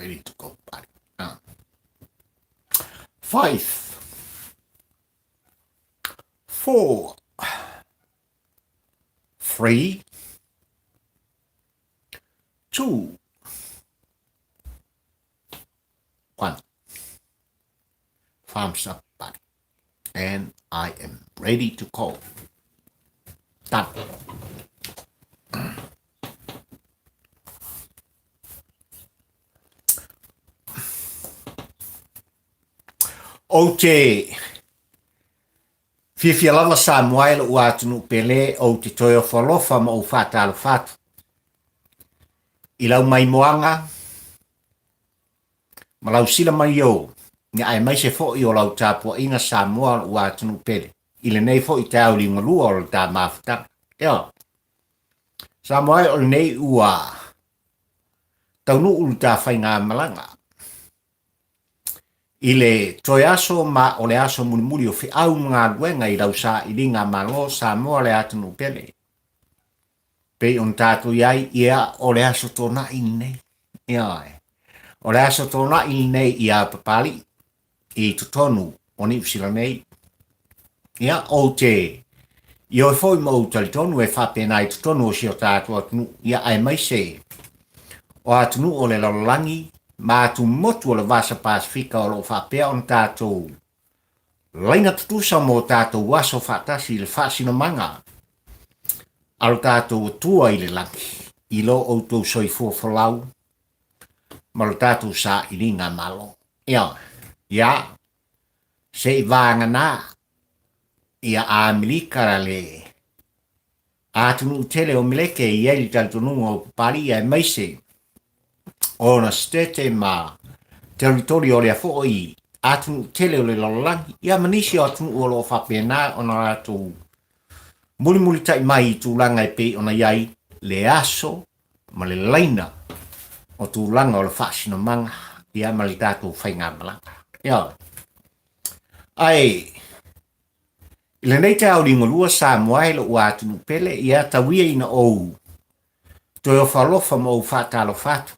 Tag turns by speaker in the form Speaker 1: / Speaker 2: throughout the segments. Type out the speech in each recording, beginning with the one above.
Speaker 1: Ready to go, buddy. 5, 4, 3, 2, 1. Thumbs up, buddy. And I am ready to go. Done. Ou te fiafia lava Samoa e lou atunuu pele, ou te toe ofoalofa ma ou faatalofa atu i lau maimoaga ma lau sila mai ou, ia aemaise foi o lau tapuaiga Samoa o lou atunuu pele, i lenei foi taeao liugalua o le ta mafutaga. Ioe. Samoa e o lenei ua taunuu le ta faigamalaga i le toe aso ma o le aso mulimuli o feau ma galuega i lau sailiga Malo Samoa le atunuu pele. Pei ona tatou i ai, ia, o le aso Toonai lenei. Ioe. O le aso Toonai lenei ia Papalii i totonu o Niu Sila nei. Ia, ou te ioe foi ma ou talitonu e faapena i totonu o si o tatou atunuu, ia aemaise o atunuu o le lalolagi ma atumotu o le Vasa Pasefika o lo o faapea ona tatou laina tutusa mo tatou aso faatasi i le faasinomaga a lo tatou Atua i le lagi, i lo outou soifua folau ma lo tatou sailiga malo. Ia, ia, se i vagana ia Amerika le atunuu tele o Meleke e i ai le talitonuga o Papalii aemaise ona Setete ma teritori o lea foi atunuu tele o le lalolagi, ia ma nisi o atunuu o lo o faapena ona latou mulimulitai mai i tulaga e pei ona i ai le aso ma le laina o tulaga o le faasinomaga ia ma le tatou faigamalaga. Ioe. Ae i lenei taeao liugalua Samoa e lou atunuu pele, ia tau ia ina ou toe ofo alofa ma ou faatalofa atu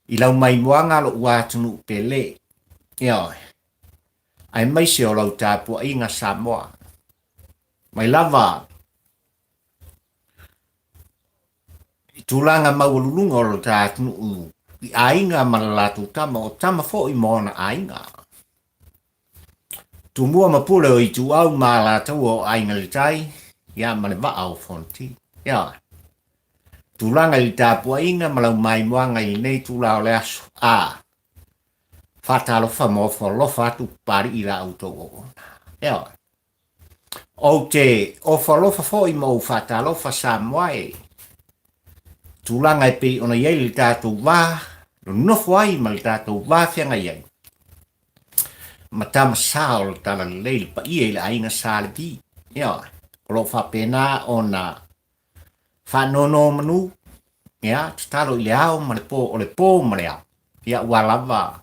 Speaker 1: i lau maimoaga lou atunuu pele, ioe, aemaise o lau tapuaiga Samoa. Mai lava i tulaga maualuluga o lo ta atunuu i aiga ma le latou tama, o tama foi ma ona aiga. Tumua ma Pule o Ituau ma Alataua o Aiga i le Tai, ia ma le Vaa o Fonoti. Ia, tulaga i le tapuaiga ma lau maimoaga i lenei itula o le aso, a faatalofa ma ofo alofa atu Papalii i la outou auauna. Ia, ou te ofo alofa foi ma ou faatalofa Samoa e tulaga e pei ona i ai le tatou va nonofo ai ma le tatou va feagai ai ma tama sa o le Talalelei, le paia i le aiga Sa Levi. Ioe, o lo o faapena ona faanonomanu, ia, tatalo i le ao ma le po, o le po ma le ao, ia, ua lava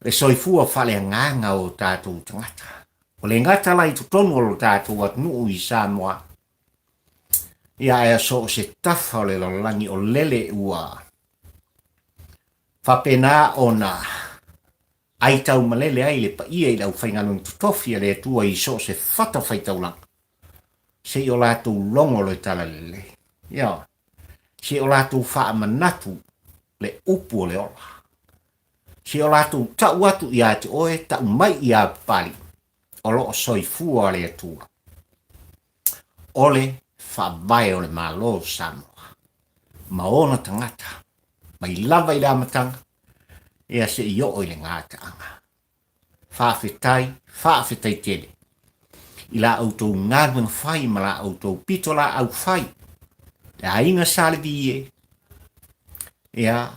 Speaker 1: le soifua faaleagaga o tatou tagata. O le gata la i totonu o lo tatou atunuu i Samoa, ia, ae so o se tafa o le lalolagi o lele ua faapena ona aitau malele ai le paia i le aufaigaluega totofi a le Atua i so o se fatafaitaulaga, se i o latou logo le talalelei. Ia, se i o latou faamanatu le upu o le ola. Se i o latou tau atu ia te oe, tau mai ia Papalii, o lo o soifua le Atua. O le faavae o le Malo o Samoa ma ona tagata mai lava i le amataga ia se i oo i le gataaga. Faafetai, faafetai tele i la outou galuega fai ma la outou pitolaau fai, le aiga Sa Levi e, ia,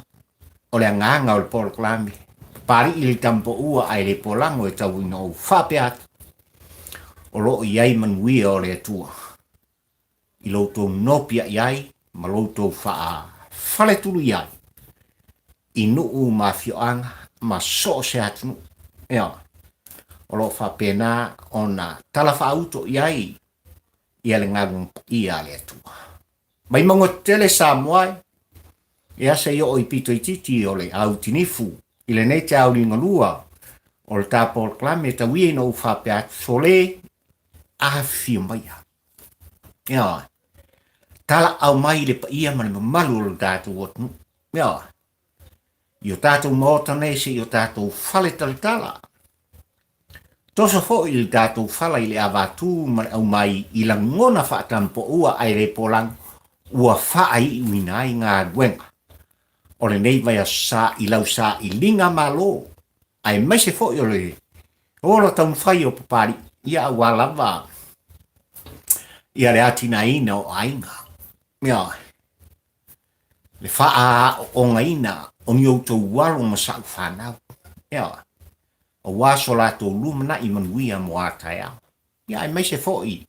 Speaker 1: o le agaga o le polokalame, Papalii i le tamapoua ae le polago e tau ina ou faapea atu, o lo o i ai manuia o le Atua i lo outou nopiai ai ma lo outou faafaletulu i ai i nuu ma afioaga ma so o se atunuu. Ioe, o lo o faapena ona talafaauto i ai ia le galuega paia a le Atua. Mai mauga tetele Samoa e. Ia se i oo i pito itiiti o le au tinifu i lenei taeao liugalua o le ta polokalame tau ia ina ou faapea atu, Sole, afifio maia. Ioe. Talaau mai le paia ma le mamalu o lo tatou atunuu. Ioe. I o tatou maota nei se i o tatou fale talatala. Toso foi le tatou fala i le avatū ma le aumai i lagona faatampoua ae le polago ua faaiuina ai galuega o lenei vaiaso sa i lau sailiga malo aemaise foi o le ola taumafai o Papalii ia aua lava ia le atinaeina o aiga. Ioe. Le faaaoogaina o ni outou alo ma sa'u fanau, ioe, aua so latou lumanai manuia mo a taeao, ia aemaise foi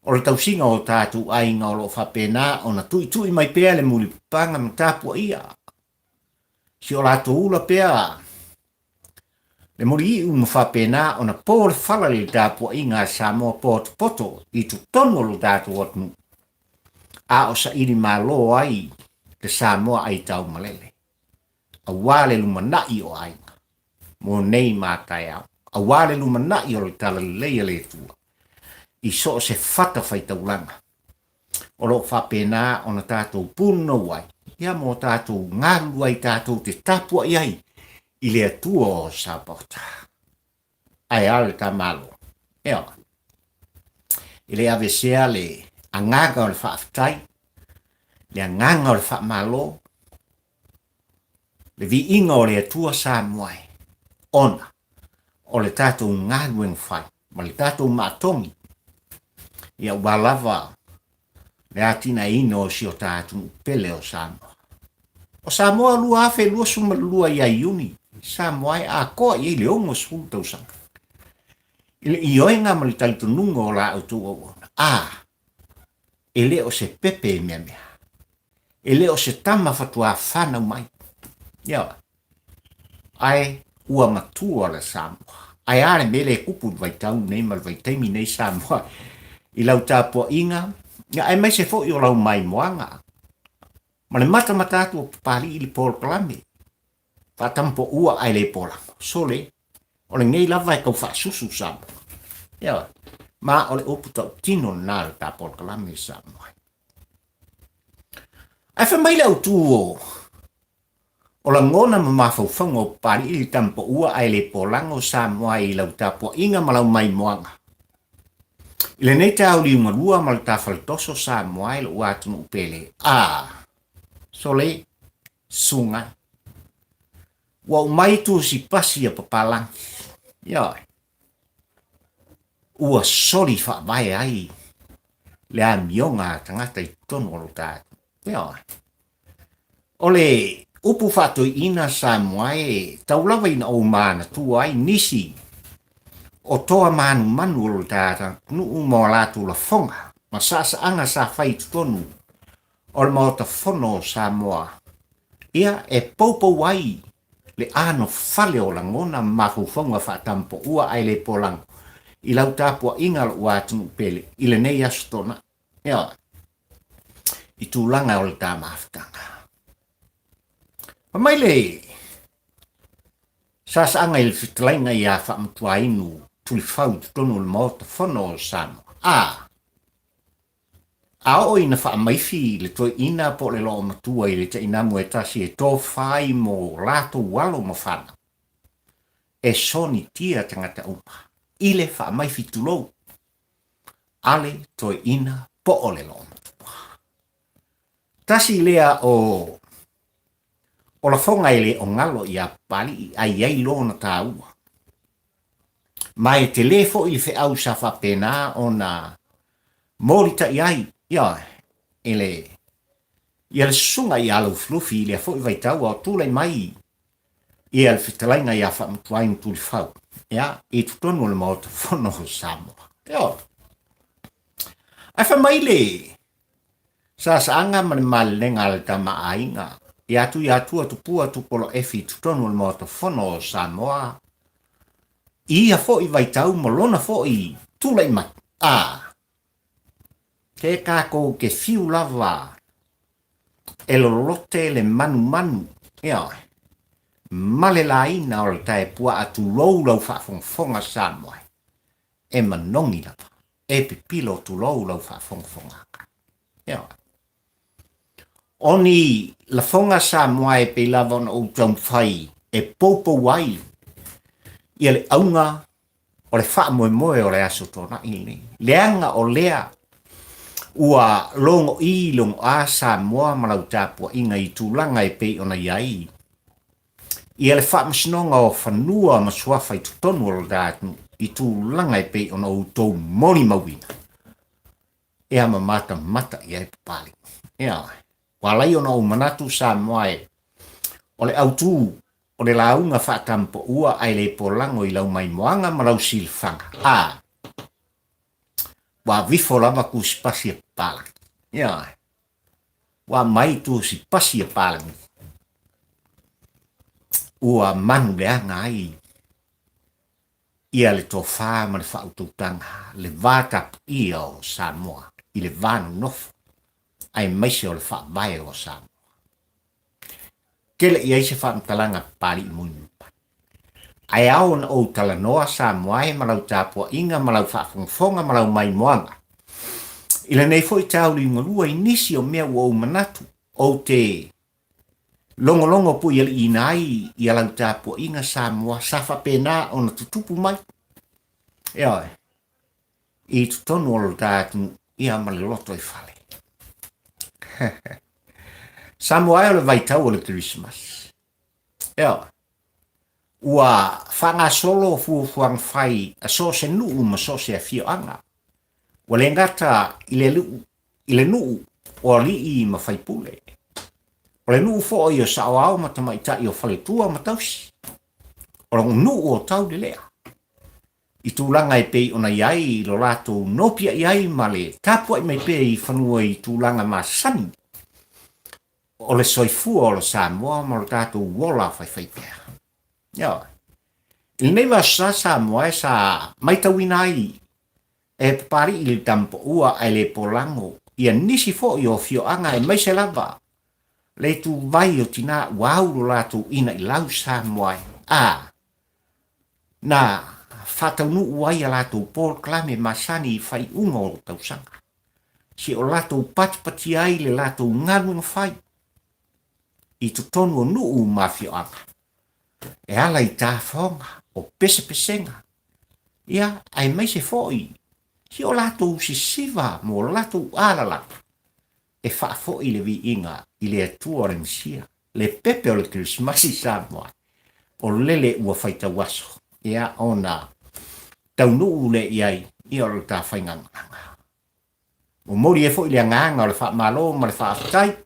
Speaker 1: o le tausiga o tatou aiga o lo o faapena ona tuitui mai pea le mulipapaga ma tapuaia si o latou ula pea le muliiu ma faapena ona po le fala i le tapuaiga a Samoa potopoto i totonu o lo tatou atunuu, a o saili malo ai le Samoa aitaumalele, aua le lumanai o aiga mo nei ma taeao, aua le lumanai o le talalelei a le Atua i so o se fatafaitaulaga o lo o faapena ona tatou punonou ai, ia mo tatou galulue ai tatou te tapuai ai i le Atua o Sapaota. Ae a le ta Malo? Ioe. E le aveesea le agaga o le faafetai, le agaga o le faamalo, le viiga o le Atua Samoa e, ona o le tatou galuega fai ma le tatou maatogi, ia ua lava le atinaeina o si o ta atunuu pele o Samoa. O Samoa 2022 ia Iuni, Samoa e atoa i ai le 60 tausaga. I le ioega ma le talitonuga o la outou auauna, a, e le o se pepe e meamea. E le o se tama faatoa fanau mai. Ioe. Ae ua matua le Samoa. Ae a le mea lea e kupu i le vaitau nei ma le vaitaimi nei Samoa i lau tapuaiga, ia aemaise foi o lau maimoaga ma le matamata atu o Papalii i le polokalame faatampoua ae le polago. Sole, o lenei lava e tau faasusu Samoa. Ioe. Ma o le upu tautino lena o le ta polokalame Samoa. Ae fai mai le autu o O lagona ma mafaufauga o Papalii le tamapaua ae le polago Samoa i lau tapuaiga ma lau maimoaga. I lenei taeao liugalua ma le tafaletoso Samoa i lou atunuu pele, a, sole, suga, ua ou mai tusi pasi a Papalangi. Ioe. Ua soli faavae ai le amioga a tagata i totonu o lo ta atunuu. Ioe. O le upu faatoeaina Samoa e tau lava ina ou manatua ai nisi o toa manumanu o lo ta atunuu ma o latou lafoga ma saasaaga sa fai i totonu o le Maota Fono o Samoa, ia e poupou ai le anofale o lagona ma mafaufauga faatampoua ae le polago i lau tapuaiga lou atunuu pele i lenei aso Toonai. Ioe. I tulaga o le ta mafutaga. Fai mai le saasaaga i le fetalaiga ia Faamatuainu Tulifau i totonu o le Maota Fono o Samoa. A, a oo ina faamaifi le toeaina po o le loomatua i le tainamu e tasi e tofa ai mo latou alo ma fanau, e sonitia tagata uma i le faamaifi tulou ale toeaina po o le loomatua. Tasi lea o o lafoga e le o galo iā Papalii a i ai lona taua. Ma e tele foi le feau sa faapena ona molitai ai, ioe, i le ia le susuga ia Lufilufi i lea foi vaitau a o tulai mai ia le fetalaiga ia Faamatuainu Tulifau, ia, i totonu o le Maota Fono o Samoa. Ioe. Ae fai mai le saasaaga ma le malelega a le tama a aiga ia Tuiatua Tupua Tupolo Efi i totonu o le Maota Fono o Samoa i ia foi vaitau ma lona foi tulai mai. A, ke kākou ke fiu lava. E lolote le manumanu, ioe, ma le laina o le tae puaa tulou lau faafogafoga Samoa e, e manogi lava, e pipilo tulou lau faafogafoga. Ioe. O ni lafoga Samoa e pei lava ona ou taumafai e poupou ai ia le auga o le faamoemoe o le Aso Toonai lenei. Leaga o lea ua logo'i logo'a Samoa ma lau tapuaiga i tulaga e pei ona i ai ia le Faamasinoga o Fanua ma Suafa i totonu o lo ta atunuu i tulaga e pei ona outou molimauina ea ma matamata i ai papalii. Ioe. Ua alai ona ou manatu Samoa e o le autū o le lauga faatampoua ae le polago i lau maimoaga ma lau silafaga. A! Ua avifo lava tusipasi a papalagi. Ioe. Ua aumai tusipasi a papalagi. Ua manu leaga ai ia le tofa ma le faautautaga, le va tapuia o Samoa i le va nonofo aemaise o le faavae o Samoa. Tele i ai se faamatalaga Papalii mulimuli mai. Ae ao ona ou talanoa Samoa e ma lau tapuaiga ma lau faafogafoga ma lau maimoaga i lenei foi tauliugalua i nisi o mea ua ou manatu ou te logologo puialiiina ai ia lau tapuaiga Samoa sa faapena ona tutupu mai. Ioe. I totonu o lo ta atunuu ia ma le loto i fale. Samoa e o le vaitau o le Kerisimasi. Ioe. Ua faagasolo fuafuaga fai a so o se nuu ma so o se afioaga. Ua le gata i le i le nuu o alii ma faipule. O le nuu foi o saoao ma tamaitai o faletua ma tausi. O le nuu o Taulelea. I tulaga e pei ona i ai i lo latou nopiai ai ma le tapuai mai pea i fanua i tulaga masani o le soifua o le Samoa ma lo tatou ola faifaipea. Ioe. I lenei vaiaso sa Samoa e sa maitauina ai e Papali'i le Tamapoua ae le polago ia nisi foi o afioaga aemaise lava le ituvai o tinā ua au lo latou inailau Samoa e. A na faataunuu ai a latou polokalame masani i faaiuga o tausaga, se o latou patipatia ai le latou galuega fai i totonu o nuu ma afioaga, e ala i tafaoga o pesepesega, ia, aemaise foi si o latou sisiva mo latou alalaka e faafoi le viiga i le Atua o le Mesia, le pepe o le Kerisimasi i Samoa, o lele ua faitau aso, ia, ona taunuu lea i ai, ia o le ta faigagaaga. Momoli ai foi le agaga o le faamalo ma le faafetai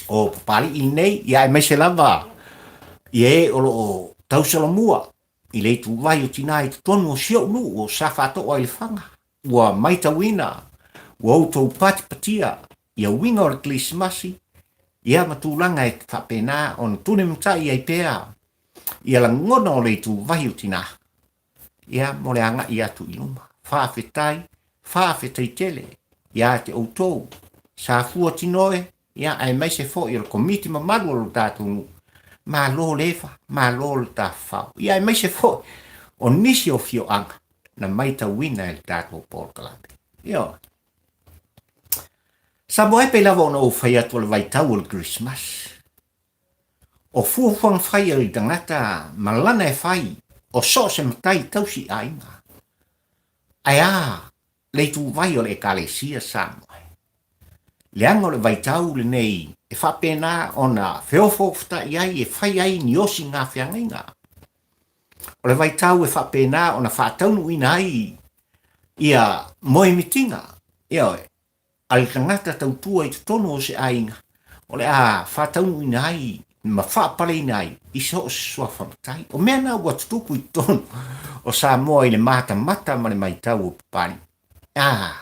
Speaker 1: o Papali'i lenei, ia aemaise lava ia e o lo o tausolomua i le ituvai o tinā i totonu o si ou nuu o Safaatoa i Lefaga. Ua maitauina ua outou patipatia ia uiga o le Kerisimasi, ia ma tulaga e faapena ona tulimatai ai pea ia lagona o le ituvai o tinā, ia mo le agai atu i luma. Faafetai, faafetai tele ia te outou, Safua Tinoe, ia aemaise foi o le komiti mamalu o lo tatou nuu, malo le eva, malo le tafafao, ia aemaise foi o nisi o afioaga na maitauina e le tatou polokalame. Ioe. Samoa e pei lava ona ou fai atu o le vaitau o le Kerisimasi. O fuafuaga fai a le tagata ma lana e fai o so o se matai tausi aiga. Ae a le ituvai o le Ekalesia Samoa. Leaga o le vaitau lenei e faapena ona feofaofata'i ai e fai ai ni osiga feagaiga. O le vaitau e faapena ona faataunuuina ai ia moemitiga, ioe, a le tagata tautua i totonu o se aiga, o le a faataunuuina ai ma faapaleina ai i so o se suafa matai. O mea na ua tutupu i totonu o Samoa i le matamata ma le maitau o Papalii. A,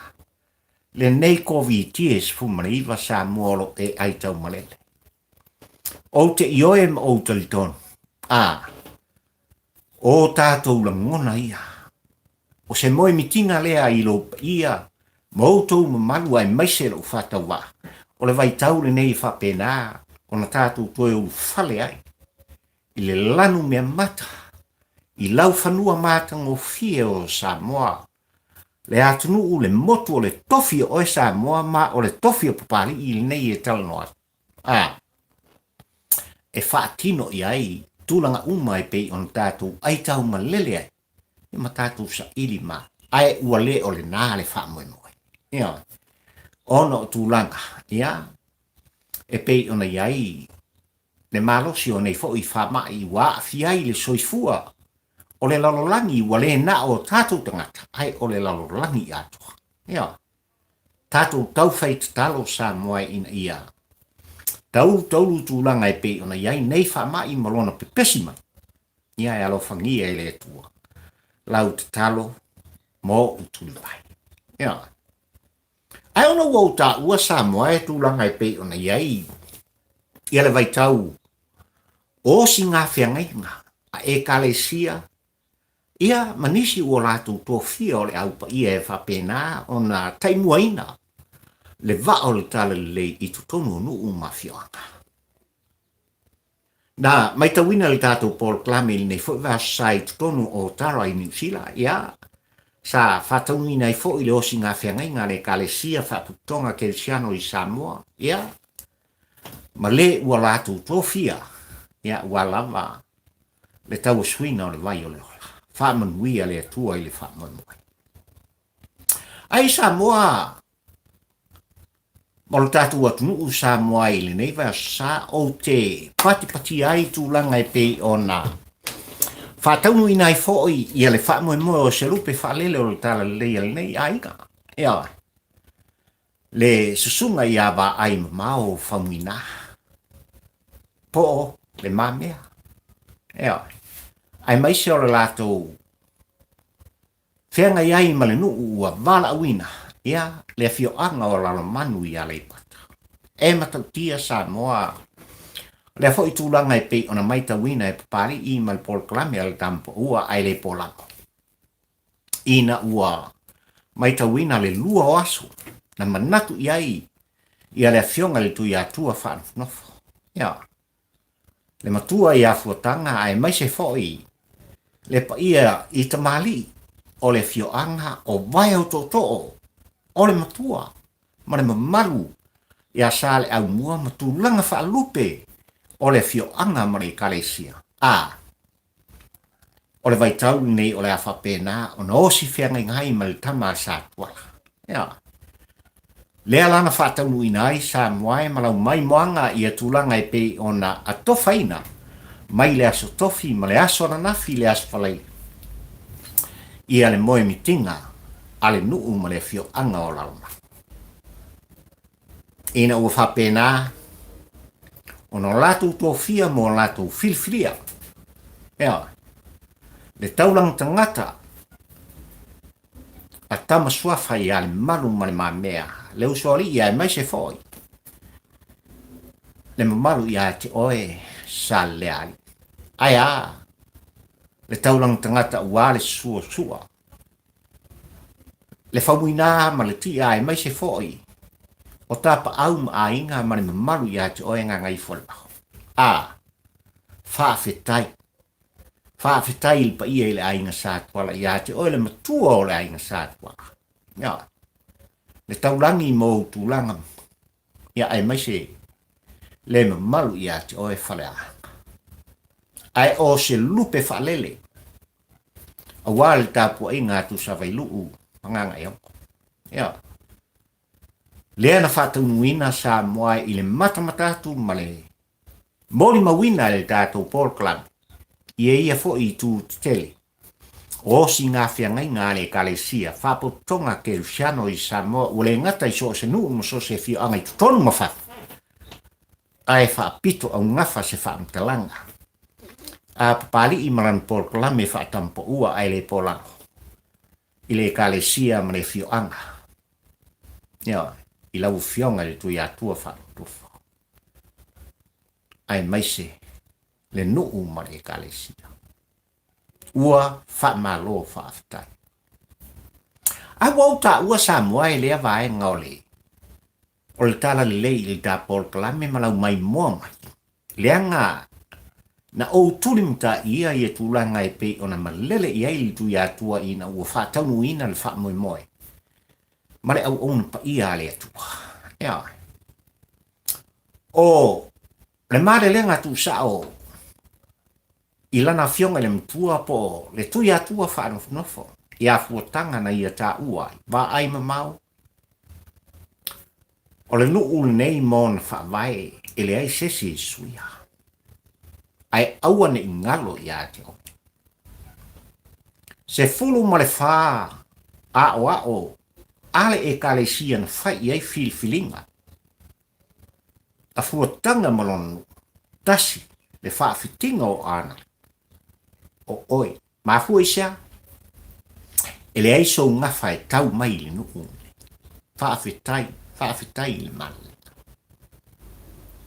Speaker 1: lenei Koviti 19 Samoa o lo o e ai taumalele. Ou te ioe ma ou talitonu, a, o tatou lagona ia. O se moemitiga lea i lou paia ma outou mamalu aemaise lou faatauvaa. O le vaitau lenei e faapena ona tatou toe ulufale ai i le lanu meamata i laufanua matagofie o Samoa, le atunuu, le motu o le tofi o oe Samoa ma o le tofi o Papalii lenei e talanoa atu. A e faatino i ai tulaga uma e pei ona tatou aitau malele ai ma tatou saili ma ae ua le o lena le faamoemoe. Ioe. Ona o tulaga, ia, e pei ona i ai le malosi o nei foi faamai ua aafia ai le soifua o le lalolagi ua le na o tatou tagata ae o le lalolagi atoa. Ioe. Tatou taufai tatalo Samoa ina ia taulu taulu tulaga e pei ona i ai nei faamai ma lona pepesi mai. Ia e alofagia e le Atua lau tatalo ma ou tuli mai. Ioe. Ae ona ua ou taua Samoa e tulaga e pei ona i ai ia le vaitau o osigafeagaiga a Ekalesia ia ma nisi ua latou tofia o le Au Paia e faapena ona taimuaina le vaa o le Talalelei i totonu o nuu ma afioaga. Na maitauina le tatou polokalame i lenei foi vaiaso sa i totonu o Otara i Niu Sila, ia, sa faataunuina ai foi le osigafeagaiga a le Ekalesia Faapotopotoga Kerisiano i Samoa, ia, ma le ua latou tofia, ia, ua lava le tauasuina o le vai o le ola. Faamanuia le Atua i le faamoemoe. Ai Samoa Ma lo tatou atunuu Samoa i lenei vaiaso sa, ou te patipatia ai tulaga e pei ona faataunuuina ai foi ia le faamoemoe o se lupe faalele o le talalelei a lenei aiga. Ioe. Le susuga ia Vaai Mamao Faumuina, po o Le Mamea. Ioe. Aemaise o le latou Feagai ai ma le nuu ua valaauina, ia, le afioaga o Lalomanu i Aleipata. E matautia Samoa lea foi tulaga e pei ona maitauina e Papalii ma le polokalame a le Tamapaua ae le Polago. Ina ua maitauina le lua o aso na manatu i ai ia le afioga i le Tuiatua Faanofonofo. Ia, le matua i Afuataga aemaise foi le paia i tamalii o le afioaga o Vaeotootoo o le matua ma le mamalu ia Saleaaumua ma tulaga faalupe o le afioaga ma le ekalesia. A O le vaitau lenei o le a faapena ona osi feagaiga ai ma le tama a Satuala. Ia. Lea la na faataunuuina ai Samoa e ma lau maimoaga ia tulaga e pei ona atofaina mai le aso tofi ma le aso ananafi i le aso Falaili ia le moemitiga a le nuu ma le afioaga o Lalomanu. Ina ua faapena ona o latou tofia mo latou filifilia, ioe, le taulaga tagata a Tama Suafa ia Lemalu ma Le Mamea, le usoalii aemaise foi le mamalu ia te oe Saleleaalii. Ae a le taulaga tagata ua le suasua le faumuina ma le tia aemaise foi o tapaau ma aiga ma le mamalu ia te oe Gagaifomauga. A, faafetai. Faafetai i le paia i le aiga Satuala ia te oe le matua o le aiga Satuala. Ia, le taulagi ma ou tulaga, ia aemaise le mamalu ia te oe Faleaga. Ae o se lupe faalele aua le tapuaiga a Tuisavailuu ma Gagaeogo. Ia, lea na faataunuuina Samoa i le matamata atu ma le molimauina e le tatou polokalame i e ia foi itu tetele o osigafeagaiga a le Ekalesia Faapotopotoga Kerisiano i Samoa ua le gata i so o se nuu ma so o se afioaga i totonu ma fafo, ae faapito augafa se faamatalaga a Papalii ma lana polokalame faatampaua ae le polago i le Ekalesia ma le afioaga, ioe, i lau Afioga i le Tuiatua Faatutufo, aemaise le nuu ma le Ekalesia. Ua faamalo faafetai. Ae ua ou taua Samoa e lea vaega o le. O le tala lelei i le ta polokalame ma lau maimoa mai, leaga na ou tulimataia ia tulaga e pei ona malele i ai le Tuiatua ina ua faataunuuina le faamoemoe ma le auauna paia a le Atua. Ioe. O le malelega tuusao i lana afioga i le Matua po o le Tuiatua faanofonofo i afuataga na ia taua ai, vaai mamao, o le nuu lenei ma ona faavae e leai se isi e suia, ae aua ne i galo ia te oe. 14 aoao a le Ekalesia na fai i ai filifiliga a fuataga ma lona nuu, tasi le faafitiga o Aana, o oe. Mafua i se a? E leai sou gafa e tau mai i le nuu lenei. Faafetai, faafetai i le malelega.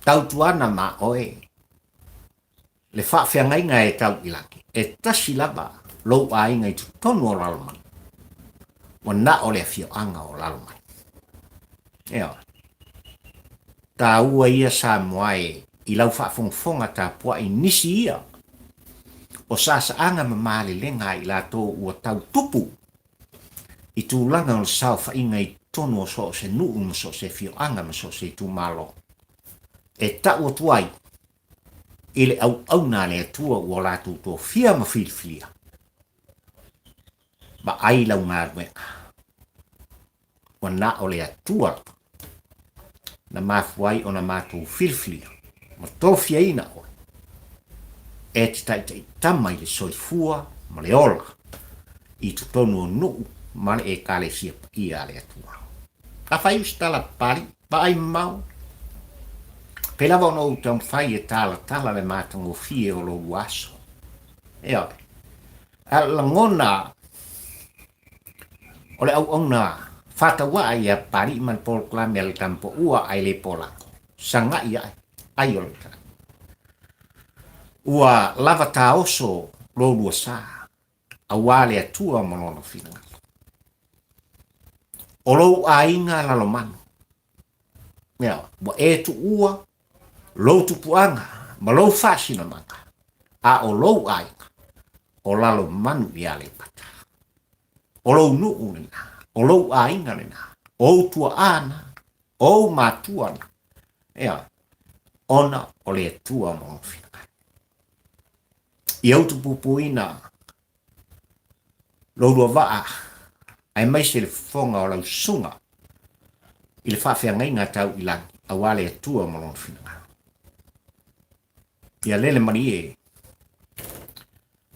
Speaker 1: Tautuana ma oe le faafeagaiga e tau i lagi, e tasi lava lou aiga i totonu o Lalomanu, ua na o le afioaga o Lalomanu. Ioe. Taua ia Samoa e i lau faafogafoga tapuai nisi ia o saasaaga ma malelega a i latou ua tau tupu i tulaga o le saofaiga i totonu o so o se nuu ma so o se afioaga ma so o se itumalo e tau atu ai i le auauna a le Atua ua latou tofia ma filifilia. Vaai lau galuega. Ua na o le Atua lava na mafua ai ona matou filifilia ma tofiaina oe e te taitaʻi tama i le soifua ma le ola i totonu o nuu ma le Ekalesia paia a le Atua. Ka fai se tala papalii, vaai mamao, pei lava ona ou taumafai e talatala le matagofie o lou aso. Ioe. A lagona O le auauna faatauaa ia Papalii ma le polokalame a le Tamapoua ae le Polago, sagai ae, ai o le tala. Ua lava taoso lo lua sa, aua le Atua ma lona finagalo. O lou aiga Lalomanu, mea, ua e tuua lou tupuaga ma lou faasinamaga, a o lou aiga, o Lalomanu i Aleipata. O lou nuu lena, o lou aiga lena, o ou tuaa na, o ou matua na, ea, ona o le Atua ma lona finagalo. Ia utupupuina lou lua vaa, aemaise le fofoga o lau susuga i le faafeagaiga tau i lagi, aua le Atua ma lona finagalo. Ia lele malie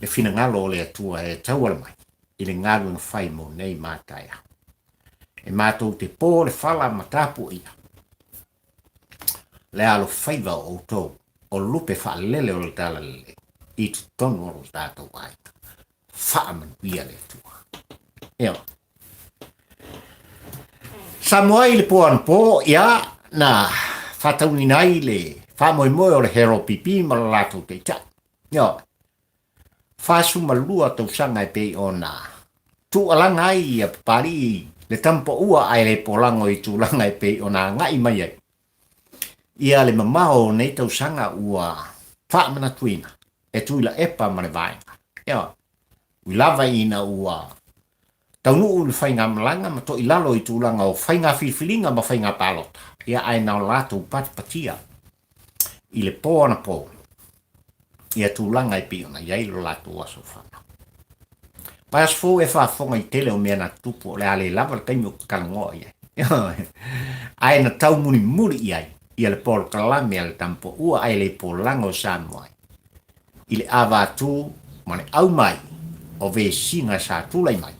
Speaker 1: le finagalo o le Atua e tauala mai i le galuega fai mo nei ma taeao. E matou te po le fala ma tapuaia le alofaiva o outou o lupe faalele o le talalelei i totonu o lo tatou aiga. Faamanuia le Atua. Ioe. Samoa i le po anapo, ia, na faataunuuina ai le faamoemoe o le HLPP ma le latou taitai. Ioe. 42 tausaga e pei ona tuualaga ai ia Papalii le tamapaua ae le polago i tulaga e pei ona agai mai ai. Ia le mamao o nei tausaga ua faamanatuina e Tuilaepa ma le vaega. Ioe. Ui lava ina ua taunuu le faigamalaga ma toilalo i tulaga o faiga filifiliga ma faiga palota, ia ae na o latou patipatia i le po anapo ia tulaga e pei ona i ai lo latou aso fanau. Mai aso fou e faafofoga i tele o mea na tutupu o le a le lava le taimi o talanoa i ai. Ae na tau mulimuli i ai ia le polokalame a le Tamapoua ae le polaga o Samoa i le ava atu ma le au mai o vesiga sa tulai mai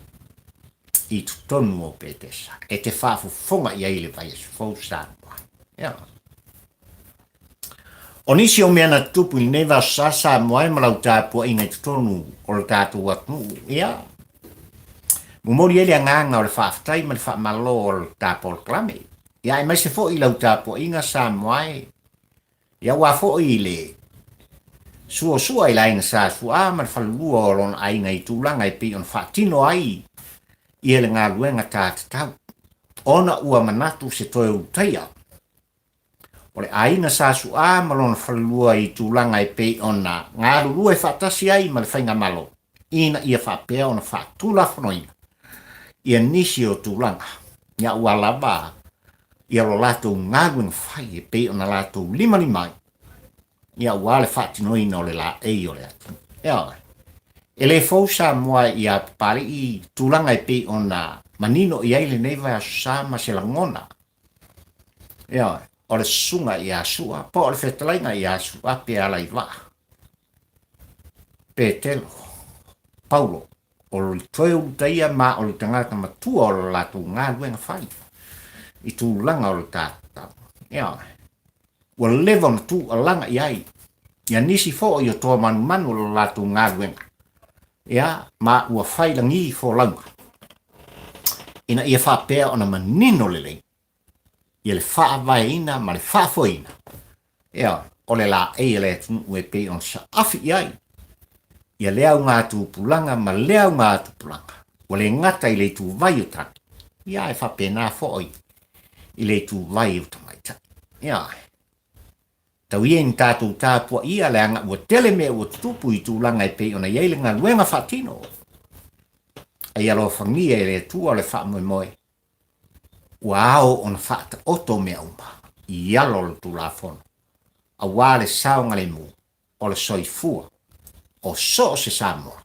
Speaker 1: i totonu o Petesa e te faafofoga i ai i le vaiaso fou Samoa. Ia. O nisi o mea na tutupu i lenei vaiaso sa Samoa ma lau tapuaiga i totonu o le tatou atunuu, ia, momoli ai le agaga o le faafetai ma le faamalo o le ta polokalame. Ia, aemaise foi lau tapuaiga Samoa e, Ia aua foi le suasua i le aiga Sa Su'a ma le falelua o lona aiga i tulaga e pei ona faatino ai ia le galuega ta tatau, ona ua manatu se toe ulutaia. O le aiga Sa Su'a ma lona falelua i tulaga e pei ona galulue faatasi ai ma le Faigamalo ina ia faapea ona faatulafonoina ia nisi o tulaga ia ua lava ia lo latou galuega fai e pei ona latou limalima ai ia aua le faatinoina o le laei o le atunuu. Ioe. E le fou Samoa ia Papalii tulaga e pei ona manino i ai lenei vaiaso sa ma se lagona. Ioe. O le susuga ia Sua po o le fetalaiga ia Sua pe Alaivaa. Petelo, Paulo, o le toe ulutaia ma o le tagata matua o le latou galuega fai i tulaga o le tatau. Ioe. Ua leva ona tuualaga i ai ia nisi foi o toa manumanu o le latou galuega, ia, ma ua fai lagi folauga, ina ia faapea ona manino lelei ia le faavaeina ma le faafoeina, ia, o le laei a le atunuu e pei ona saafi i ai ia lea augatupulaga ma lea augatupulaga, ua le gata i le ituvai o tane, ia ae faapena foi i le ituvai o tamaitai. Ia, tau ia ina tatou tapuaia leaga ua tele mea ua tutupu i tulaga e pei ona i ai le galuega faatino. A ia alofagia e le Atua le faamoemoe ua ao ona faataoto mea uma i alo o le Tulafono, aua le saogalemu o le soifua o so o se Samoa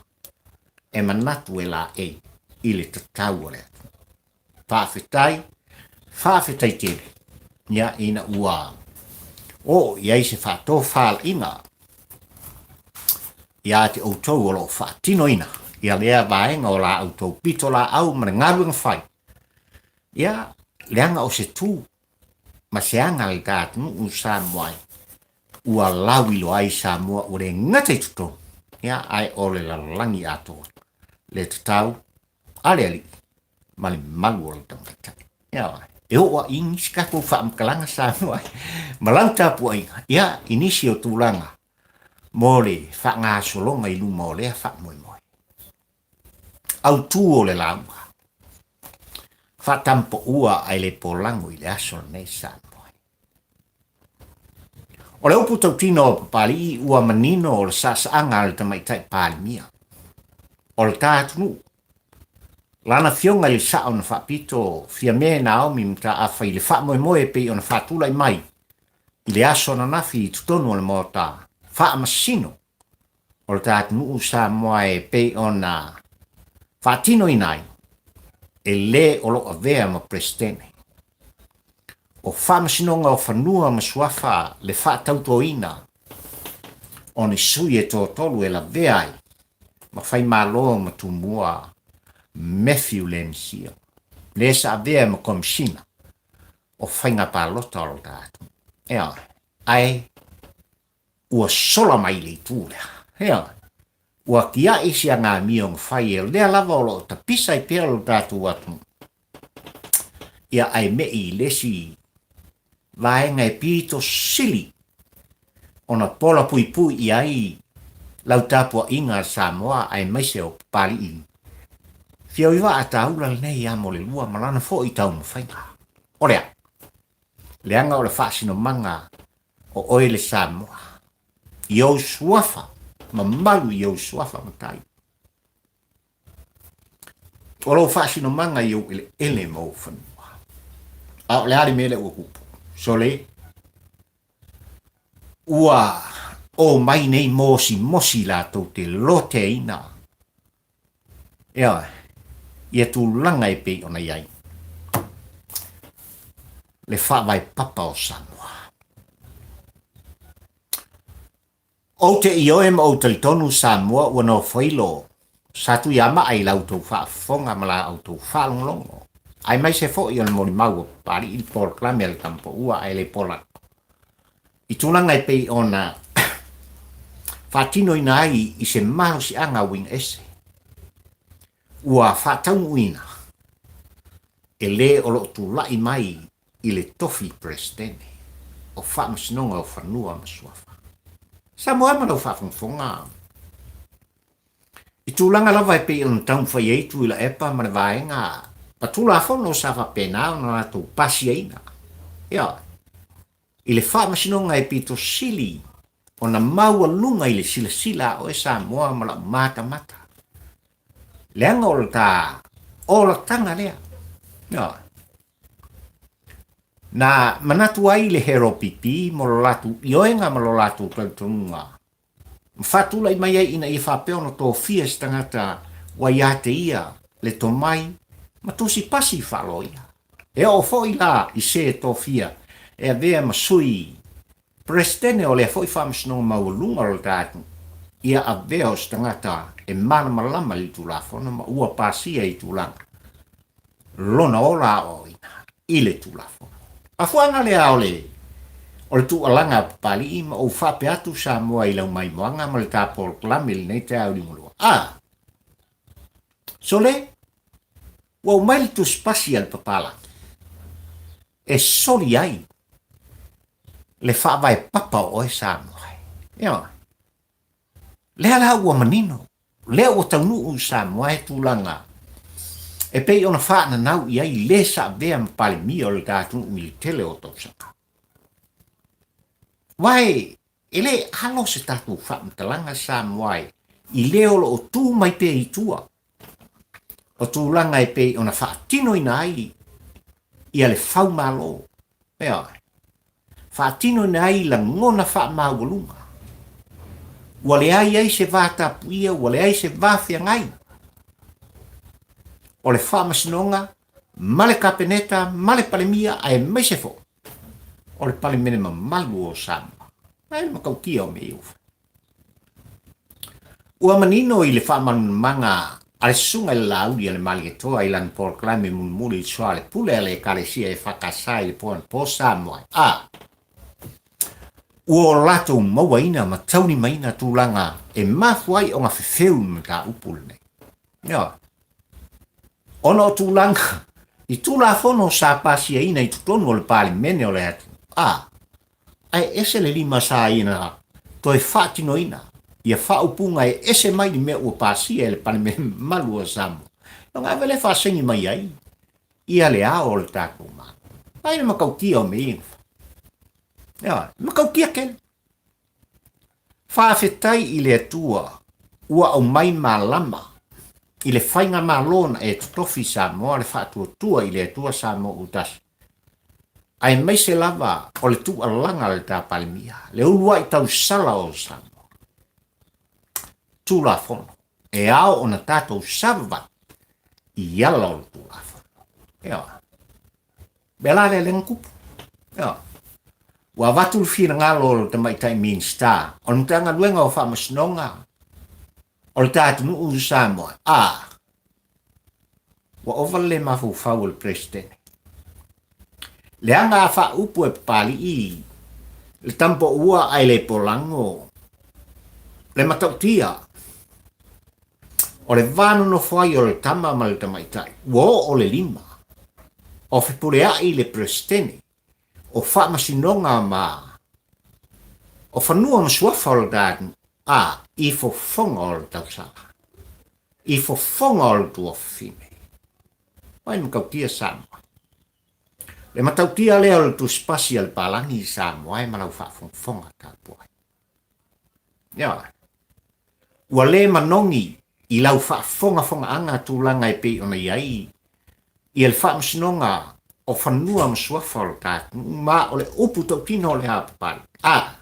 Speaker 1: e manatu e laei i le tatau o le atunuu. Faafetai, faafetai tele, ia ina ua oo i ai se faatofalaiga ia te outou o lo o faatinoina ia lea vaega o la outou pitolaau ma le galuega fai, ia, leaga o se tu ma se aga le ta atunuu Samoa ai, ua lauiloa ai Samoa ua le gata i totonu, ia, ae o le lalolagi atoa, le tatau a le Alii ma le malu o le tamaitai. Ia, e oo a i nisi tatou faamatalaga Samoa ma lau tapuaiga, ia, i nisi o tulaga mo le faagasologa i luma o lea faamoemoe. Autu o le lauga, Faatampoua ae le polago i le aso lenei Samoa. O le upu tautino o Papalii ua manino o le saasaaga a le tamaitai Palemia o le ta atunuu. Lana afioga i le sao na faapito Fiame Naomi Mataafa i le faamoemoe e pei ona faatulai mai i le aso ananafi i totonu o le Maota Faamasino o le ta atunuu Samoa e pei ona faatinoina ai e le o lo o avea ma Peresetene o Faamasinoga o Fanua ma Suafa le faatautoina o ni sui e toatolu e lavea ai ma Faimalo ma Tumua Matthew Lemsio, le sa avea ma Komisina o Faiga Palota o le ta atunuu. Ioe, ae ua sola mai le itu lea. Ioe, ua tiai si agamia ona fai e lea lava o lo o tapisa ai pea lo tatou atunuu. Ia ae me'i i le isi vaega e pito sili ona pola puipui i ai lau tapuaiga a Samoa aemaise o Papalii. Fia taula lenei ia mo le lua ma lana foi taumafaiga. O le a? Leaga o le faasinomaga o oe le Samoa i ou suafa mamalu i ou suafa matai. O lou faasinomaga i ou eleele ma ou fanua. A o le a le mea lea ua tupu? Sole, ua o mai nei mosimosi latou te loteaina Ioe, ia tulaga e pei ona i ai le faavae papa o Samoa. Ou te ioe ma ou talitonu Samoa ua nofoilo sa Tuiamaa i la outou faafofoga ma la outou faalogologo, aemaise foi o le molimau o Papalii i le polokalame a le Tamapoua ae le pola i tulaga e pei ona faatinoina ai i se malosiaga uiga ese ua faataunuuina e le o lo o tulai mai i le tofi Peresetene o Faamasinoga o Fanua ma Suafa. Samoa ma lau faafogafoga i tulaga lava e pei ona taumafai ai Tuilaepa ma le vaega ma Tulafono sa faapena ona latou pasiaina. Ioe. i le Faamasinoga e pito sili ona maualuga i le silasila a oe Samoa ma lau matamata. Leaga o le ta olataga lea. Ioe. Na manatu ai le HLPP mo lo latou ioega ma lo latou talitonuga ma faatulai mai ai ina ia faapea ona tofia se tagata ua ia te ia le tomai ma tusi pasi faaloia. E oo foi la i se tofia e avea ma sui Peresetene o lea foi Faamasinoga Maualuga o le ta atunuu, ia avea o se tagata e malamalama i le Tulafono ma ua pasia i tulaga lona ola aoaoina i le Tulafono. Mafuaaga lea o le o le tuualaga a Papalii ma ou faapea atu Samoa i lau maimoaga ma le ta polokalame i lenei taeao liugalua. A! Sole, ua ou mai le tusipasi a le Papalagi e soli ai le faavae papa o oe Samoa. Ioe. Lea la ua manino, lea ua taunuu i Samoa e tulaga e pei ona faananau i ai le sa avea ma Palemia o le ta atunuu i le tele o tausaga. Aua e le alo se tatou faamatalaga Samoa e i le o lo o tu mai pea i tua o tulaga e pei ona faatinoina ai ia le faumalo. Ioe. Faatinoina ai lagona faamaualuga. Ua leai ai se va tapuia, ua leai se va feagai o le Faamasinoga ma le Kapeneta ma le Palemia aemaise foi o le Palemene mamalu o Samoa. Ai le matautia o mea ia ua fai. Ua manino i le faamalamalamaga a le Susuga i le Laauli a le Malietoa i lana polokalame mulimuli i le soa le pule a le Ekalesia EFKS i le po anapo Samoa a ua o latou mauaina ma taulimaina tulaga e mafua ai ona fefeu le mataupu lenei. Ioe. Ona o tulaga i Tulafono sa pasiaina i totonu o le Palemene o le atunuu a Ae ese le lima sa ina toe faatinoina ia faaupuga e ese mai le mea ua pasia e le Palemene mamalu o Samoa. Ona ave lea faasaini mai ai ia le ao o le tatou Malo. Ai le matautia o mea ia na fai. Ioe, matautia tele. Faafetai i le Atua ua aumai malama i le faigamalo na e totofi Samoa le faatuatua i le Atua Samoa ua tasi. Aemaise lava o le tuualaga a le ta Palemia, le uluai tausala o Samoa. Tulafono, e ao ona tatou savavali i ala o le Tulafono. Ioe. Mea la lea lea na tupu. Ioe. Ua avatu le finagalo o le tamaitai Minisita o le Matagaluega o Faamasinoga o le ta atunuu i Samoa, a ua ova le le mafaufau o le Peresetene. Leaga a faaupu e Papalii le tamapoua ae le polago le matautia o le va nonofo ai o le tama ma le tamaitai, ua oo le lima o fepuleai le Peresetene o Faamasinoga ma o Fanua ma Suafa o le Garden a i fofoga o le tausala, i fofoga o le tuafafine. Mai matautia Samoa. Le matautia lea o le tusipasi a le palagi i Samoa e ma lau faafogafoga tapuai. Ioe. Ua le manogi i lau faafogafogaaga tulaga e pei ona i ai ia le Faamasinoga o Fanua ma Suafa o le ta atunuu, ma o le upu tautino o le apapale. A!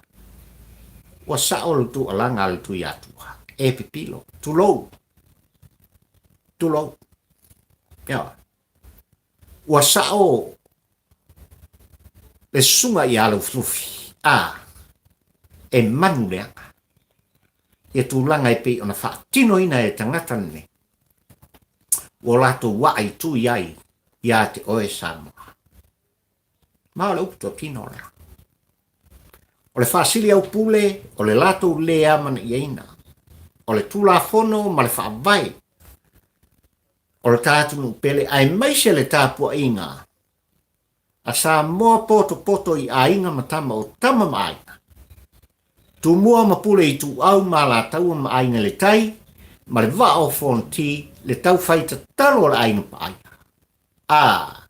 Speaker 1: Ua sao le tuualaga a le Tuiatua, e pipilo, tulou, tulou. Ioe. Ua sao le susuga ia Lufilufi, a, e manu leaga ia tulaga e pei ona faatinoina e tagata lenei ua latou waa i tui ai ia te oe Samoa. Ma o le upu toatino lea. O le faasili au pule o le latou le amanaiaina o le Tulafono ma le Faavae o le ta atunuu pele aemaise le tapuaiga a Samoa potopoto i aiga ma tama o tama ma aiga, Tumua ma Pule Ituau ma Alataua ma Aiga i le Tai ma le Vaa o Fonoti le tau fai tatalo a le Aiga Paaia. A.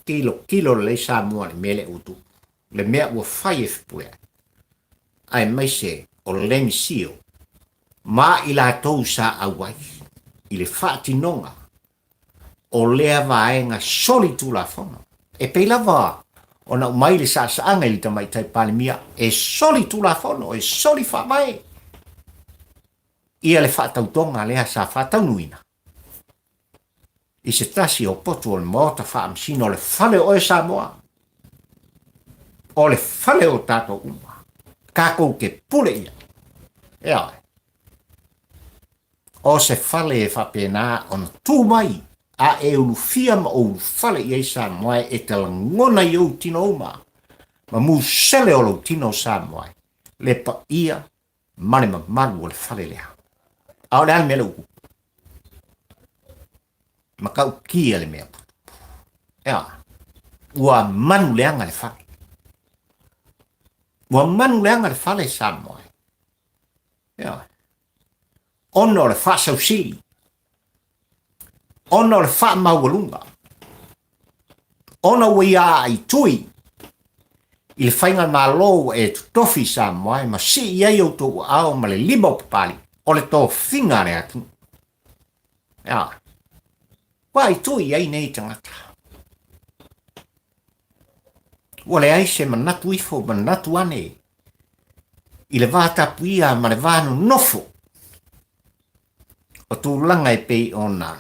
Speaker 1: Tilotilo lelei Samoa i le mea lea ua tupu, le mea ua fai e Fepuleai, aemaise o Lemi Sio ma i latou sa auai i le faatinoga o lea vaega solitulafono. E pei lava ona aumai le saasaaga i le Tamaitai Palemia e solitulafono, e soli faavae ia le faatautoga lea sa faataunuina i se tasi o potu o le Maota Faamasino o le fale o oe Samoa, o le fale o tatou uma, tatou te pule ia. Ioe. O se fale e faapena ona tu mai a e ulufia ma ou ulufale i ai Samoa e te lagona i ou tino uma ma musele o lou tino Samoa le paia ma le mamalu o le fale lea. A o le a le mea lea ua tupu? Matautia le mea ua tupu. Ea, ua manu leaga le fale. Ua manu leaga le fale Samoa. Ea, ona o le faasausili, ona o le faamaualuga, ona ua ia aaitui i le faigamalo ua e totofi i Samoa e ma sii i ai outou aao ma le lima o Papalii, o le tofiga a le atunuu. Ea, ua aaitui i ai nei tagata. Ua leai se manatu ifo, manatu ane i le va tapuia ma le va nonofo o tulaga e pei ona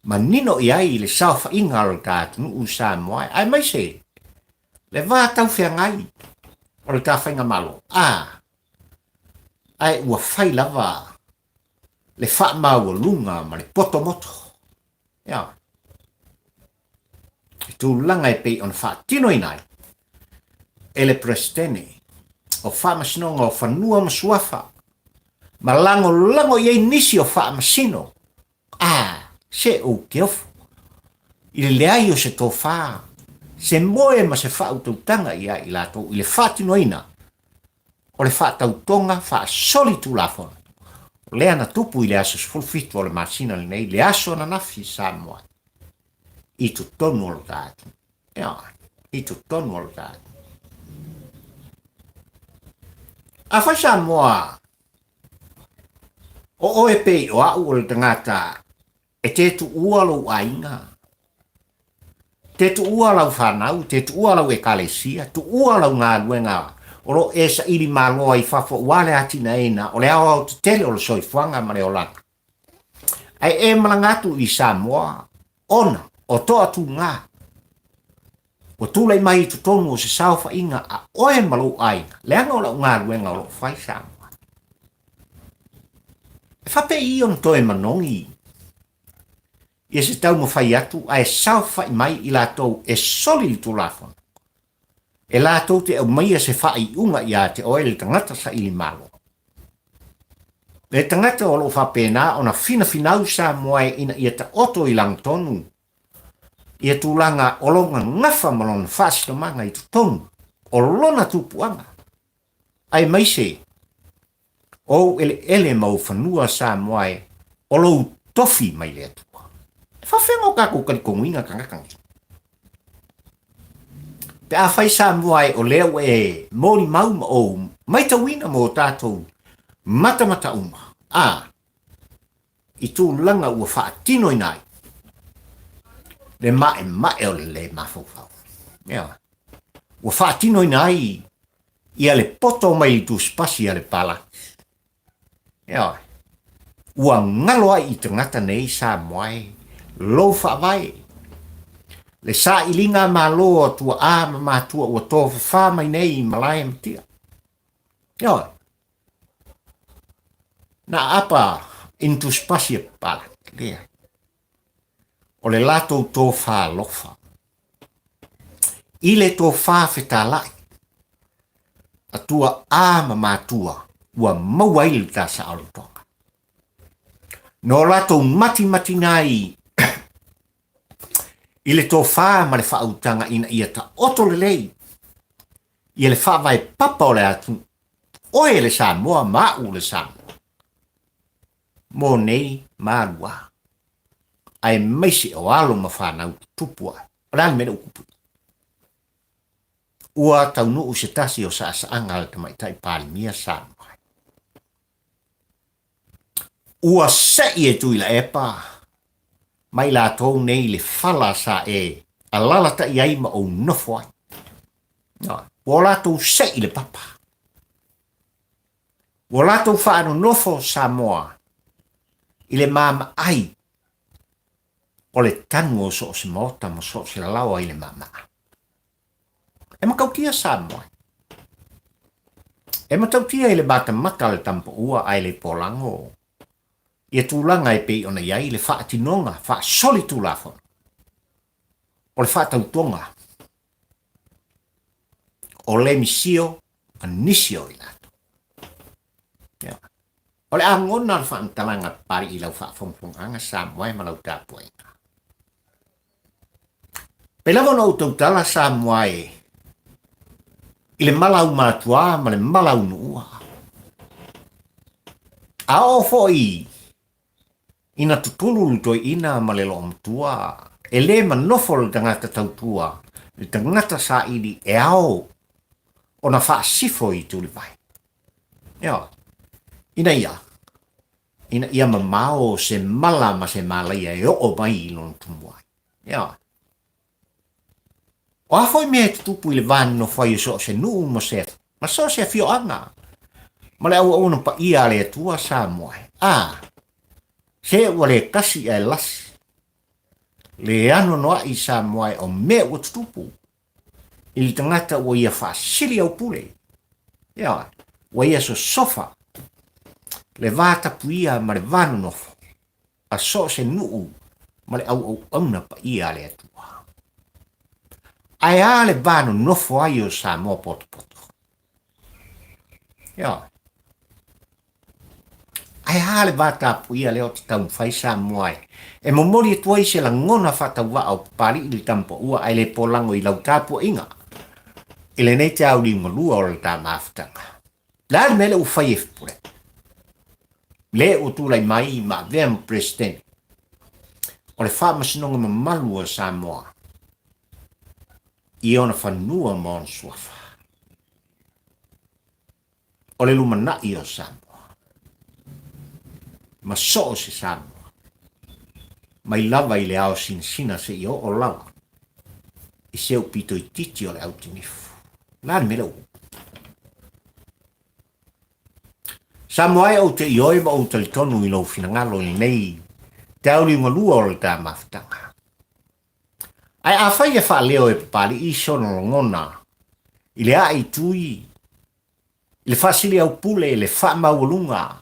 Speaker 1: manino i ai le saofaiga o le ta atunuu i Samoa, aemaise le va taufeagai o le ta faigamalo. A, ae ua fai lava le faamaualuga ma le potomoto. Ia, i tulaga e pei ona faatinoina ai e le Peresetene o Faamasinoga o Fanua ma Suafa ma lagolago i ai nisi o faamasino, a, se ou te ofo i le leai o se tofa, se moe ma se faautautaga ia i latou i le faatinoina o le faatautoga faasolitulafono lea na tupu i le aso 17 o le masina lenei, le aso ananafi i Samoa i totonu o lo ta atunuu. Ioe, i totonu o lo ta atunuu. Afai Samoa, o oe pei o au o le tagata E te tuua lou aiga, te tuua lau fanau, te tuua lau ekalesia, tuua lau galuega o lo o e saili malo ai i fafo aua le atinaeina o le aoaotetele o le soifuaga ma le olaga. Ae e malaga atu i Samoa ona o toatuga ua tulai mai i totonu o se saofaiga a oe ma lou aiga, leaga o lau galuega o lo o fai Samoa. E faapei ona toe manogi ia se taumafai atu ae saofai mai i latou e soli le Tulafono, e latou te aumaia se faaiuga ia te oe le tagata saili malo. Le tagata o lo o faapena ona finafinau Samoa ina ia taoto i lagatonu ia tulaga o lona gafa ma lona faasinomaga i totonu o lona tupuaga, aemaise o ou eleele ma ou fanua Samoa e o lou tofi mai le Atua. E faafeaga o tatou talitonuina tagata nei? Pe afai Samoa e o lea ua e molimau ma ou maitauina ma o tatou matamata uma, a, i tulaga ua faatinoina ai le maemae o le lē mafaufau. Ioe. Ua faatinoina ai ia le poto mai le tusipasi a le palaki. Ioe. Ua galo ai i tagata nei Samoa e lou faavae. Le sailiga a Malo a tuaa ma matua ua tofafa mai nei i malae ma tia. Ioe. Na aapa i ni tusipasi a Palaki, leai. O le latou tofa alofa. I le tofa fetalai, a tuaa ma matua ua maua ai le ta saolotoga. No latou matimatiga ai i le tofa ma le faautaga ina ia taoto lelei ia le faavae papa o le atunuu, oe le Samoa ma a'u le Samoa, mo nei ma lua, aemaise o alo ma fanau tutupu ae. O le a le mea lea ua tupu? Ua taunuu se tasi o saasaaga a le Tamaitai Palemia Samoa. Ua se'i e Tuilaepa ma i latou nei le fala sa e alalatai ai ma ou nofo ai. Ua latou se'i le papa. Ua latou faanonofo Samoa i le maamaai o le tanu o so o se maota ma so o se laoa i le maamaa. E matautia Samoa. E matautia i le matamata a le Tamapaua ae le polago ia tulaga e pei ona i ai le faatinoga faasolitulafono o le faatautoga o le misio a nisi o i latou. Ia. O le a gona le faamatalaga Papalii i lau faafogafogaga Samoa e ma lau tapuaiga. Pei lava ona ou tautala Samoa e i le mala aumatuā ma le mala aunuua. A oo foi ina tutulu le toeaina ma le loomatua, e le manofo le tagata tautua, le tagata saili e ao ona faasifo i Tulivai. Ioe. Ina ia, ina ia mamao se mala ma se malaia e oo mai i lona tumuai. Ioe. O a foi mea e tutupu i le va nonofo ai o so o se nuu ma se, ma so o se afioaga, ma le auauna paia a le Atua Samoa e, a, se ua le kasi ae lasi, le anoanoai Samoa e o mea ua tutupu i le tagata ua ia faasili au pule, ioe, ua ia sosofa le va tapuia ma le va nonofo a so o se nuu ma le auauauna paia a le Atua. Ae a le va nonofo ai o Samoa potopoto? Ioe. Ae a le va tapuia lea o te taumafai Samoa e e momoli atu ai se lagona faatauvaa o Papali'i le Tamapaua ae le polago i lau tapuaiga i lenei te auliugalua o le ta mafutaga. Le a le mea lea ua fai e Fepuleai? Le ua tulai mai ma avea ma Peresetene o le Faamasinoga Mamalu a Samoa i ona fanua ma ona suafa. O le lumanai o Samoa ma so o se Samoa mai lava i le ao sinasina seia oo lava i se upito itiiti o le autinifu. O le a le mea lea ua Samoa e ou te ioe ma ou talitonu i lou finagalo i lenei te auliugalua o le ta mafutaga. Ae afai e faaleo e Papali'i sona lagona i le ae i tui, i le faasiliaupule, le faamaualuga,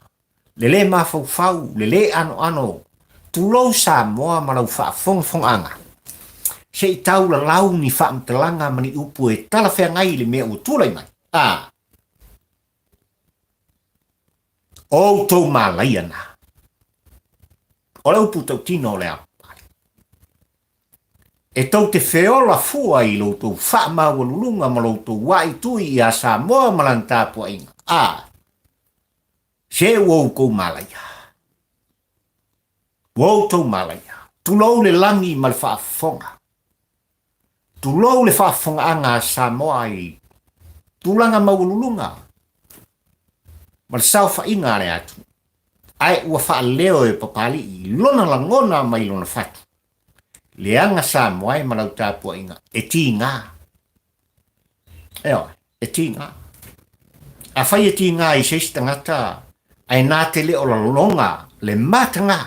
Speaker 1: le lē mafaufau, le lē anoano, tulou Samoa ma lau faafogafogaaga, se i tau lalau ni faamatalaga ma ni upu e talafeagai i le mea ua tulai mai, a o outou malaia na. O le upu tautino o le a Papali'i. E tou te feola fua i lo outou faamaualuluga ma lo outou aitui iā Samoa ma lana tapuaiga, a se ua outou malaia. Ua outou malaia. Tulou le lagi ma le faafofoga. Tulou le faafofogaaga a Samoa i tulaga maualuluga ma le saofaiga a le atunuu, ae ua faaleo e Papali'i i lona lagona mai lona fatu, leaga Samoa e ma lau tapuaiga e tiga. Ioe, e tiga. Afai e tiga i se isi tagata, ae na te le o laloga le mataga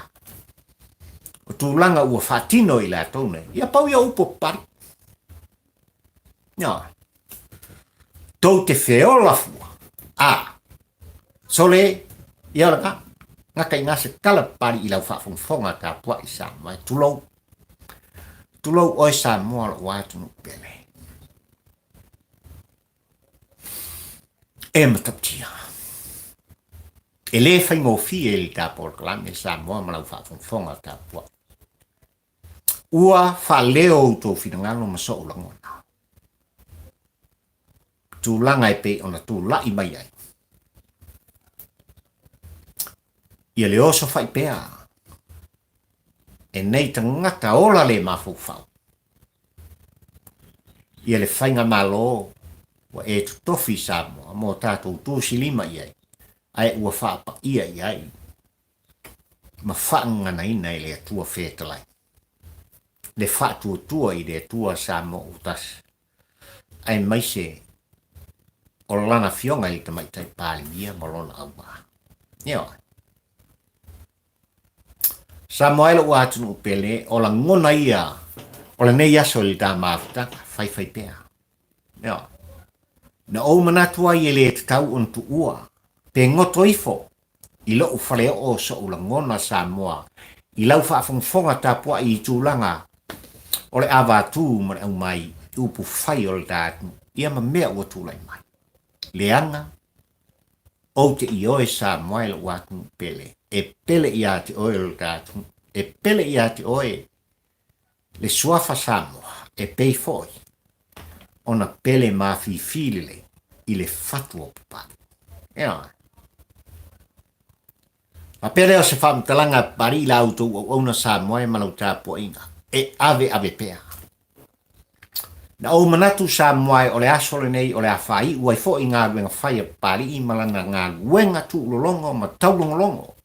Speaker 1: o tulaga ua faatino i latou nei, ia pau ia upu o Papali'i. Ioe. Tou te feola fua. A. Sole, ia o lena. Gata i ina se tala Papali'i i lau faafogafoga tapuai Samoa e tulou. Tulou oe Samoa lou atunuu pele. E matautia. E le faigofie i le ta polokalame Samoa ma lau faafogafoga tapuai. Ua faaleo outou finagalo ma so'u lagona. Tulaga e pei ona tulai mai ai. Ia le oso faipea e nei tagata ola le mafaufau. Ia le faigamalo ua e totofi i Samoa mo tatou tusilima i ai, ae ua faapaia i ai ma faagaganaina e le Atua Fetalai le faatuatua i le Atua Samoa ua tasi, aemaise o Lana Afioga i le Tamaitai Palemia ma lona auvaa. Ioe. Samoa e lou atunuu pele, o lagona ia o lenei aso i le ta mafutaga, faifai pea. Ioe. Na ou manatu ai e le tatau ona tuua, pe goto ifo i lou faleoo so'u lagona Samoa i lau faafogafoga tapua'i i tulaga o le avatū ma le aumai i upu fai o le ta atunuu ia ma mea ua tulai mai. Leaga ou te ioe Samoa e lou atunuu pele, e pele ia te oe o le ta atunuu, e pele ia te oe le suafa Samoa e pei foi ona pele mafifi lelei i le fatu o Papalii. Ioe. Faapea lea o se faamatalaga a Papalii i la outou auauna Samoa e ma lau tapuaiga, e aveave pea. Na ou manatu Samoa e o le aso lenei o le a faaiu ai foi galuega fai a Papalii ma lana galuega tuulologo ma taulogologo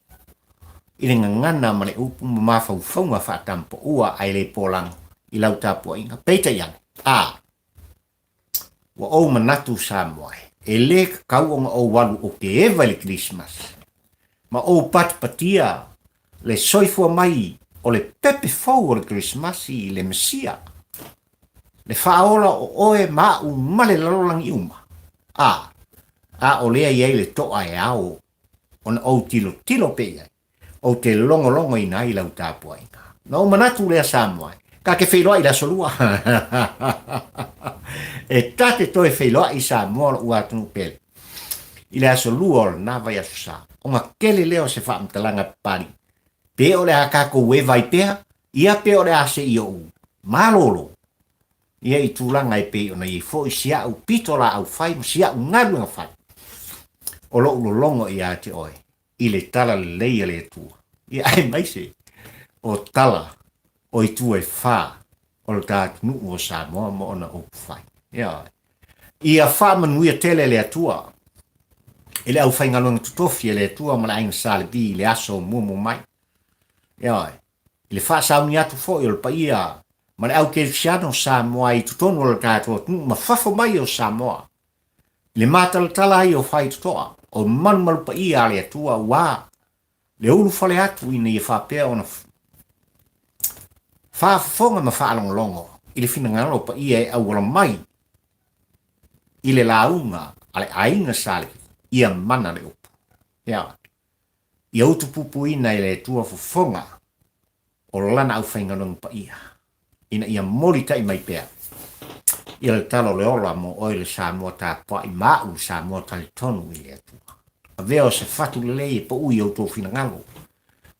Speaker 1: i le gagana ma le upu ma mafaufauga faatampoua ae le polago i lau tapuaiga. Peitai ane, a, ua ou manatu Samoa e, e le tatau ona ou alu o ke eva i le Kerisimasi ma ou patipatia le soifua mai o le pepe fou o le Kerisimasi i le Mesia, le faaola o oe ma a'u ma le lalolagi uma. A, a o lea i ai le to'a e ao ona ou tilotilo pea i ai, ou te logologoina ai lau tapuaiga. Na ou manatu lea Samoa, ta te feiloai i le aso lua. E ta te toe feiloai Samoa lo'u atunuu pele i le aso lua o lena vaiaso sa. Ona tele lea o se faamatalaga papalii, pe o le a tatou eva ai pea, ia pe o le a se i ou malolo ia i tulaga e pei ona i ai foi si a'u pito laau fai ma si a'u galuega fai o lo'u lologo ia te oe i le tala lelei a le Atua, ia aemaise o tala o itu e fa o le ta atunuu o Samoa ma ona upu fai. Ioe. Ia faamanuia tele le Atua i le aufaigaluega totofi a le Atua ma le Aiga Sa Levi i le aso muamua mai. Ioe. I le faasauni atu foi o le paia ma le au kerisiano o Samoa i totonu o le tatou atunuu ma fafo mai o Samoa, i le matalatala ai o faitotoa o malumalu paia a le Atua ua le ulufale atu ina ia faapea ona faafofoga ma faalogologo i le finagalo paia e auala mai i le lauga a le aiga Sa Levi, ia mana le upu. Ia, ia utupupuina e le Atua fofoga o lana aufaigaluega paia, ina ia molitai mai pea ia le tala o le ola mo oe le Samoa tapuai ma a'u le Samoa talitonu i le Atua. Avea o se fatu lelei e pau i outou finagalo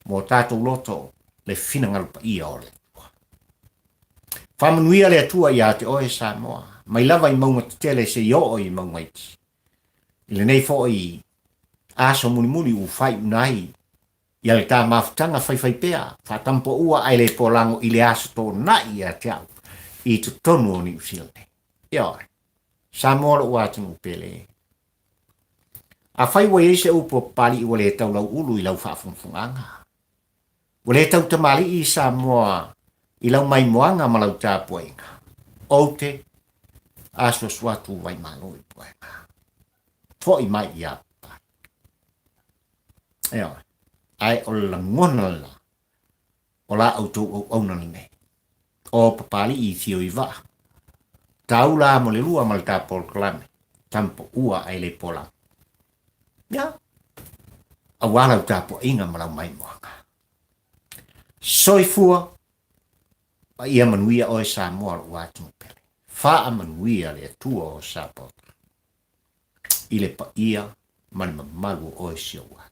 Speaker 1: mo tatou loto le finagalo paia o le Atua. Faamanuia le Atua ia te oe Samoa, mai lava i mauga tetele seia oo i mauga iti. I lenei foi aso mulimuli ua faaiuina ai Ia le ta mafutaga faifaipea, faatampoua ae le polago i le aso tona'i ia te au i totonu o Niu Sila nei. Ioe. Samoa lo'u atunuu pele. Afai ua i ai se upu a Papali'i ua le tau lau'ulu i lau faafogafogaga, ua le tau tamali'i i Samoa i lau maimoaga ma lau tapuaiga, ou te asuasu atu Vaimalo i Puaega. Fo'i mai ia Papali'i. Ioe. Ae o le lagona lena o la outou auauna lenei. O Papali'i i fio i vaa. Taula mo le lua ma le ta polokalame. Tampoua ae le pola. Ia. Aua lau tapuaiga ma lau maimoaga. Soifua ma ia manuia oe Samoa lou atunuu pele. Faamanuia le Atua o Sapaota i le paia ma le mamalu o oe si ou atu.